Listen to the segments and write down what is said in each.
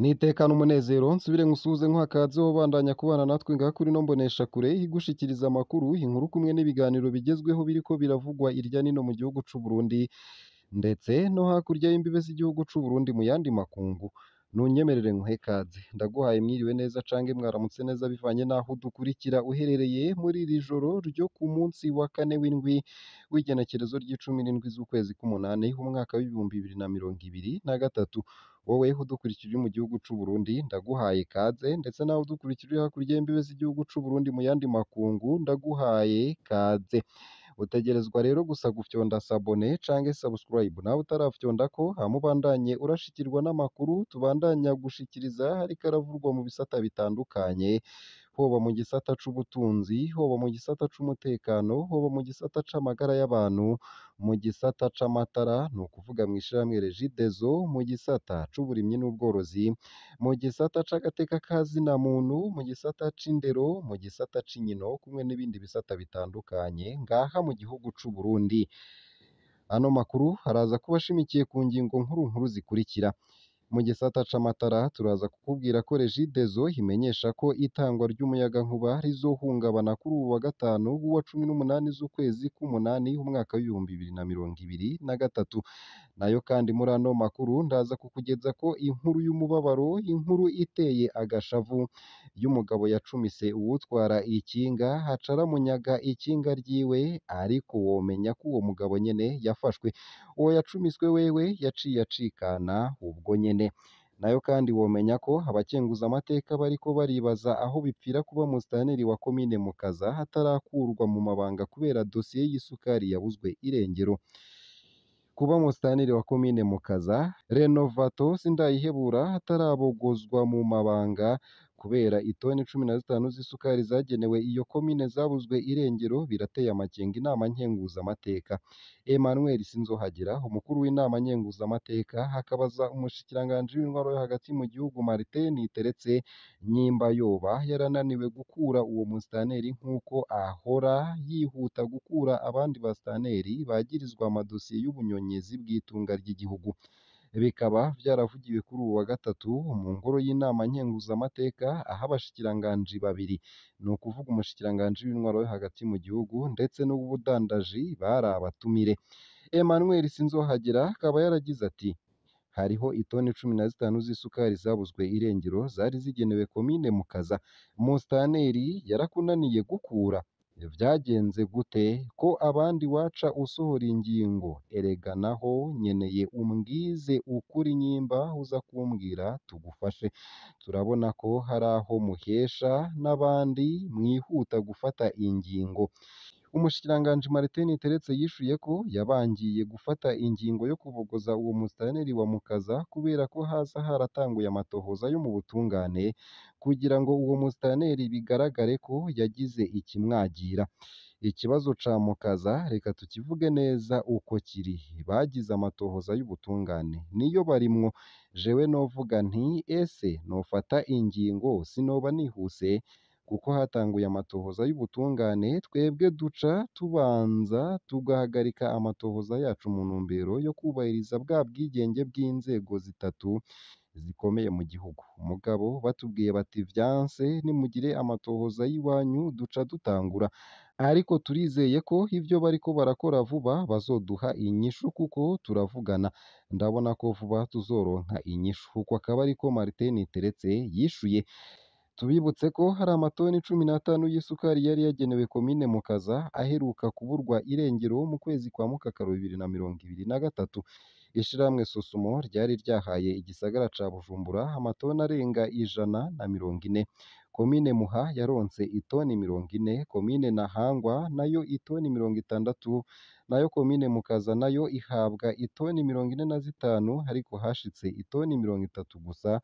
Nitekane umunezero nsubire nkusuhuze nkuha kaze wobandanya kubana natwe ngaha kuri ino mboneshakure igushikiriza amakuru, inkuru kumwe n'ibiganiro bigezweho biriko biravugwa irya nino mu gihugu c'u Burundi ndetse no hakurya y'imbibe z'igihugu c'u Burundi mu yandi makungu. Nunyemerere nkuhe kaze, ndaguhaye mwiriwe neza canke mwaramutse neza bivanye n'aho udukurikira uherereye muri iri joro ryo ku munsi wa kane w'indwi w'igenekerezo ry'icumi n'indwi z'ukwezi k'umunani umwaka w'2023. Wowe udukurikira uri mu gihugu c'u Burundi ndaguhaye kaze, ndetse nawe udukurikira uri hakurya y'imbibe z'igihugu c'u Burundi mu yandi makungu ndaguhaye kaze. Utegerezwa rero gusa gufyonda s'abonner canke subscribe nawe utarafyondako, hama ubandanye urashikirwa n'amakuru tubandanya gushikiriza ariko aravurwa mu bisata bitandukanye, hoba mu gisata c'ubutunzi, hoba mu gisata c'umutekano, hoba mu gisata c'amagara y'abantu, mu gisata c'amatara, ni ukuvuga mw'ishirahamwe Regideso, mu gisata c'uburimyi n'ubworozi, mu gisata c'agateka ka zina muntu, mu gisata c'indero, mu gisata c'inkino kumwe n'ibindi bisata bitandukanye ngaha mu gihugu c'u Burundi. Ano makuru araza kuba ashimikiye ku ngingo nkuru nkuru zikurikira: mu gisata c'amatara turaza kukubwira ko Regideso imenyesha ko itangwa ry'umuyagankuba rizohungabana kuri uwu wa gatanu w'uwa 18 z'ukwezi k'umunani umwaka w'2023. Nayo kandi muri ano makuru ndaza kukugeza ko inkuru y'umubabaro, inkuru iteye agashavu y'umugabo yacumise uwutwara ikinga aca aramunyaga ikinga ryiwe, ariko womenya ko uwo mugabo nyene yafashwe. Uwo yacumiswe wewe yaciye acikana ubwo nyene. Nayo kandi womenya ko abakenguzamateka bariko baribaza aho bipfira kuba musitanteri wa komine Mukaza atarakurwa mu mabanga kubera dosiye y'isukari yabuzwe irengero. Kuba musitanteri wa komine Mukaza Renovato Sindayihebura atarabogozwa mu mabanga kubera itoni 15 z'isukari zagenewe iyo komine zabuzwe irengero birateye amakenga inama nkenguzamateka. Emmanuel Sinzohagera, umukuru w'inama nkenguzamateka, akabaza umushikiranganji w'intwaro yo hagati mu gihugu Martin Niteretse nyimba yoba yarananiwe gukura uwo musitanteri nk'uko ahora yihuta gukura abandi basitanteri bagirizwa amadosiye y'ubunyonyezi bw'itunga ry'igihugu. Bikaba vyaravugiwe kuri uwu wa gatatu mu ngoro y'inama nkenguzamateka aho abashikiranganji babiri, ni ukuvuga umushikiranganji w'intwaro yo hagati mu gihugu ndetse n'uw'ubudandaji bari abatumire. Emmanuel Sinzohagera akaba yaragize ati: hariho itoni 15 z'isukari zabuzwe irengero zari zigenewe komine Mukaza. Musitanteri yarakunaniye gukura? Vyagenze gute ko abandi waca usohora ingingo? Erega naho nkeneye umbwize ukuri nyimba uza kumbwira tugufashe. Turabona ko hari aho muhesha n'abandi mwihuta gufata ingingo. Umushikiranganji Martin Niteretse yishuye ko yabangiye gufata ingingo yo kubogoza uwo musitanteri wa Mukaza kubera ko haza haratanguye amatohoza yo mu butungane kugira ngo uwo musitanteri bigaragare ko yagize ikimwagira. Ikibazo ca Mukaza reka tukivuge neza uko kiri, bagize amatohoza y'ubutungane niyo barimwo. Jewe novuga nti ese nofata ingingo sinoba nihuse kuko hatanguye amatohoza y'ubutungane, twebwe duca tubanza tugahagarika amatohoza yacu mu ntumbero yo kubahiriza bwa bwigenge bw'inzego zitatu zikomeye mu gihugu. Mugabo batubwiye bati vyanse nimugire amatohoza y'iwanyu duca dutangura, ariko turizeye ko ivyo bariko barakora vuba bazoduha inyishu kuko turavugana, ndabona ko vuba tuzoronka inyishu. Uko akaba ariko Martin Niteretse yishuye. Tubibutse ko hari amatoni 15 y'isukari yari yagenewe komine Mukaza aheruka kuburwa irengero mu kwezi kwa Mukakaro 2023. Ishirahamwe Sosumo ryari ryahaye igisagara ca Bujumbura amatoni arenga 140. Komine Muha yaronse itoni 40, komine Ntahangwa nayo itoni 60, nayo komine Mukaza nayo ihabwa itoni 45 ariko hashitse itoni 30 gusa,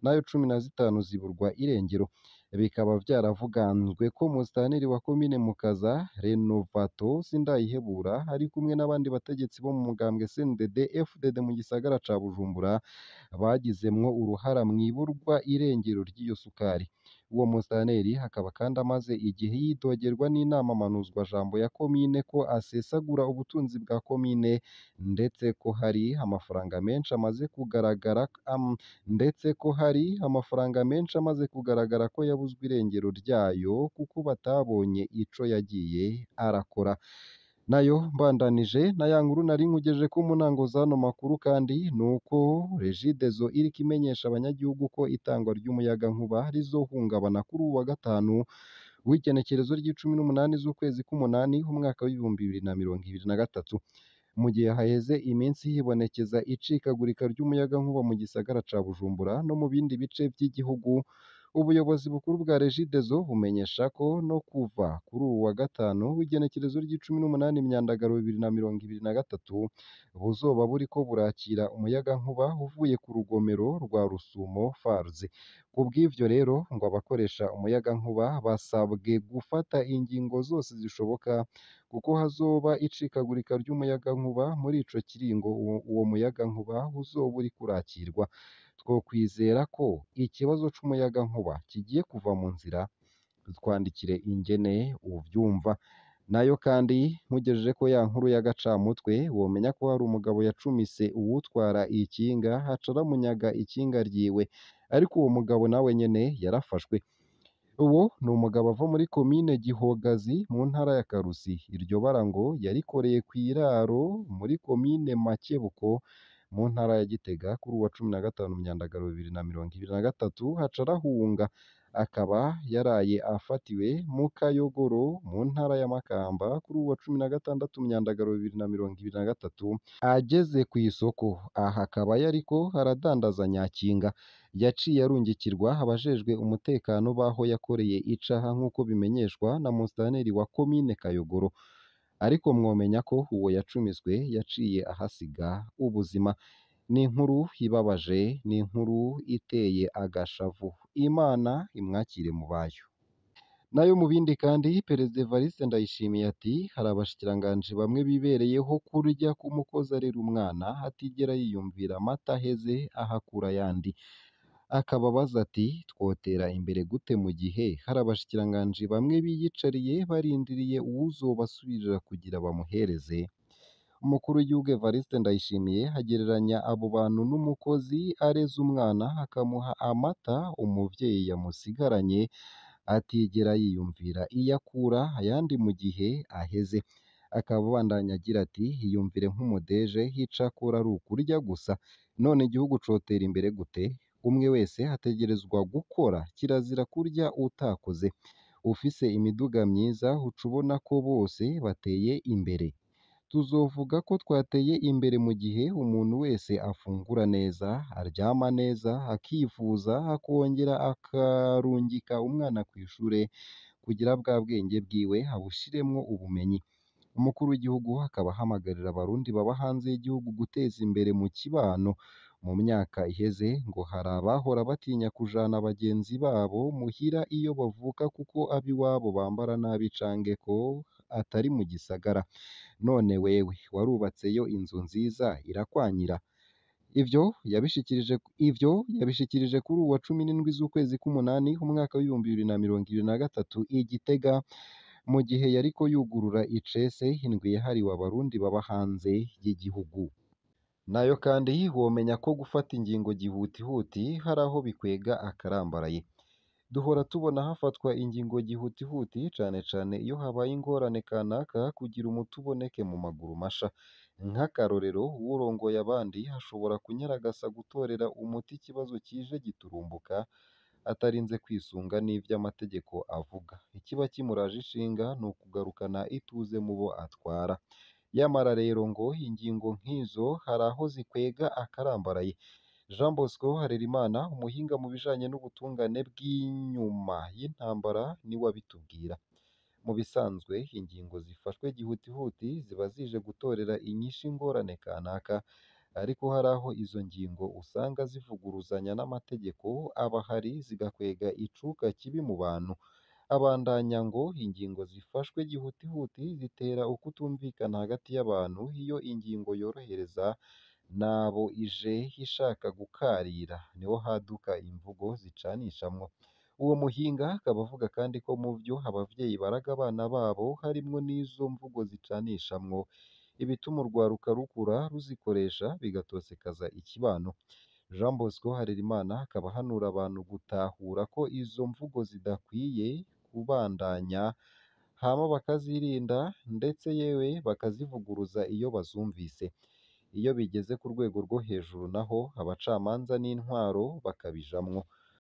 nayo 15 ziburwa irengero. Bikaba vyaravuganzwe ko musitanteri wa komine Mukaza Renovato Sindayihebura ari kumwe n'abandi bategetsi bo mu mugambwe CNDD FDD mu gisagara ca Bujumbura bagizemwo uruhara mw'iburwa irengero ry'iyo sukari. Uwo musitanteri akaba kandi amaze igihe yidogerwa n'inama mpanuzwajambo ya komine ko asesagura ubutunzi bwa komine, ndetse ko hari amafaranga menshi amaze kugaragara ndetse ko hari amafaranga menshi amaze kugaragara ko yabuzwe irengero ryayo kuko batabonye ico yagiye arakora. Nayo mbandanije na ya nkuru nari nkugejeje ko mu ntango z'ano makuru, kandi nuko Regideso iriko imenyesha abanyagihugu ko itangwa ry'umuyagankuba rizohungabana kuri uwu wa gatanu w'igenekerezo ry'icumi n'umunani z'ukwezi k'umunani umwaka w'2023, mu gihe haheze iminsi hibonekeza icikagurika ry'umuyagankuba mu gisagara ca Bujumbura no mu bindi bice vy'igihugu. Ubuyobozi bukuru bwa Regideso bumenyesha ko no kuva kuri uwu wa gatanu w'igenekerezo ry'icumi n'umunani Myandagaro 2023 buzoba buriko burakira umuyagankuba uvuye ku rugomero rwa Rusumo Falls. Kubw'ivyo rero ngo abakoresha umuyagankuba basabwe gufata ingingo zose zishoboka kuko hazoba icikagurika ry'umuyagankuba muri ico kiringo uwo muyagankuba uzoba uriko urakirwa. Twokwizera ko ikibazo c'umuyagankuba kigiye kuva mu nzira, twandikire ingene uvyumva. Nayo kandi nkugejeje ko ya nkuru y'agacamutwe, womenya ko hari umugabo yacumise uwutwara ikinga aca aramunyaga ikinga ryiwe, ariko uwo mugabo nawe nyene yarafashwe. Uwo ni umugabo ava muri komine Gihogazi mu ntara ya Karusi. Iryo bara ngo yarikoreye kw'iraro muri komine Makebuko mu ntara ya Gitega kuri uwa 15 Myandagaro 2023, aca arahunga, akaba yaraye afatiwe mu Kayogoro mu ntara ya Makamba kuri uwa 16 Myandagaro 2023 ageze kw'isoko. Aha akaba yariko aradandaza nyakinga. Yaciye arungikirwa abajejwe umutekano b'aho yakoreye icaha nk'uko bimenyeshwa na musitanteri wa komine Kayogoro. Ariko mwomenya ko uwo yacumiswe yaciye ahasiga ubuzima. Ni inkuru ibabaje, ni inkuru iteye agashavu. Imana imwakire mu bayo. Nayo mu bindi kandi, Perezida Evariste Ndayishimiye ati hari abashikiranganji bamwe bibereyeho kurya k'umukozi arera umwana atigera yiyumvira amata aheze ahakura ayandi. Akaba abaza ati twotera imbere gute mu gihe hari abashikiranganji bamwe biyicariye barindiriye uwuzobasubirira kugira bamuhereze? Umukuru w'igihugu Evariste Ndayishimiye agereranya abo bantu n'umukozi areze umwana akamuha amata umuvyeyi yamusigaranye atigera yiyumvira iyo akura ayandi mu gihe aheze. Akaba abandanya agira ati iyumvire nk'umudeje ico akora ari ukurya gusa, none igihugu cotera imbere gute? Umwe wese ategerezwa gukora, kirazira kurya utakoze. Ufise imiduga myiza uca ubona ko bose bateye imbere. Tuzovuga ko twateye imbere mu gihe umuntu wese afungura neza, aryama neza, akivuza, akongera akarungika umwana kw'ishure kugira bwa bwenge bwiwe abushiremwo ubumenyi. Umukuru w'igihugu akaba ahamagarira abarundi baba hanze y'igihugu guteza imbere mu kibano. Mu myaka iheze ngo hari abahora batinya kujana bagenzi babo muhira iyo bavuka kuko ab'iwabo bambara nabi canke ko atari mu gisagara. None wewe warubatseyo inzu nziza irakwanyira? Ivyo yabishikirije kuri uwa 17 z'ukwezi k'umunani umwaka w'2023 i Gitega, mu gihe yariko yugurura icese indwi yahariwe abarundi baba hanze y'igihugu. Nayo kandi womenya ko gufata ingingo gihutihuti hari aho bikwega akarambaraye. Duhora tubona hafatwa ingingo gihutihuti cane cane iyo habaye ingorane kanaka kugira umuti uboneke mu maguru masha. Nk'akarorero, uwurongoye abandi ashobora kunyaragasa gutorera umuti ikibazo kije giturumbuka atarinze kwisunga n'ivyo amategeko avuga. Ikiba kimuraje ishinga ni ukugarukana ituze mu bo atwara. Yamara rero ngo ingingo nk'izo hari aho zikwega akarambaraye. Jean Bosco Harerimana, umuhinga mu bijanye n'ubutungane bw'inyuma y'intambara, niwe abitubwira. Mu bisanzwe ingingo zifashwe gihutihuti ziba zije gutorera inyishu ingorane kanaka, ariko hari aho izo ngingo usanga zivuguruzanya n'amategeko aba ahari zigakwega icuka kibi mu bantu. Abandanya ngo ingingo zifashwe gihutihuti zitera ukutumvikana hagati y'abantu iyo ingingo yorohereza n'abo ije ishaka gukarira, niho haduka imvugo zicanishamwo. Uwo muhinga akaba avuga kandi ko mu vyo abavyeyi baraga abana babo harimwo n'izo mvugo zicanishamwo, ibituma urwaruka rukura ruzikoresha bigatosekaza ikibano. Jean Bosco Harerimana akaba ahanura abantu gutahura ko izo mvugo zidakwiye kubandanya, hama bakazirinda ndetse yewe bakazivuguruza iyo bazumvise. Iyo bigeze ku rwego rwo hejuru naho abacamanza n'intwaro bakabijamwo.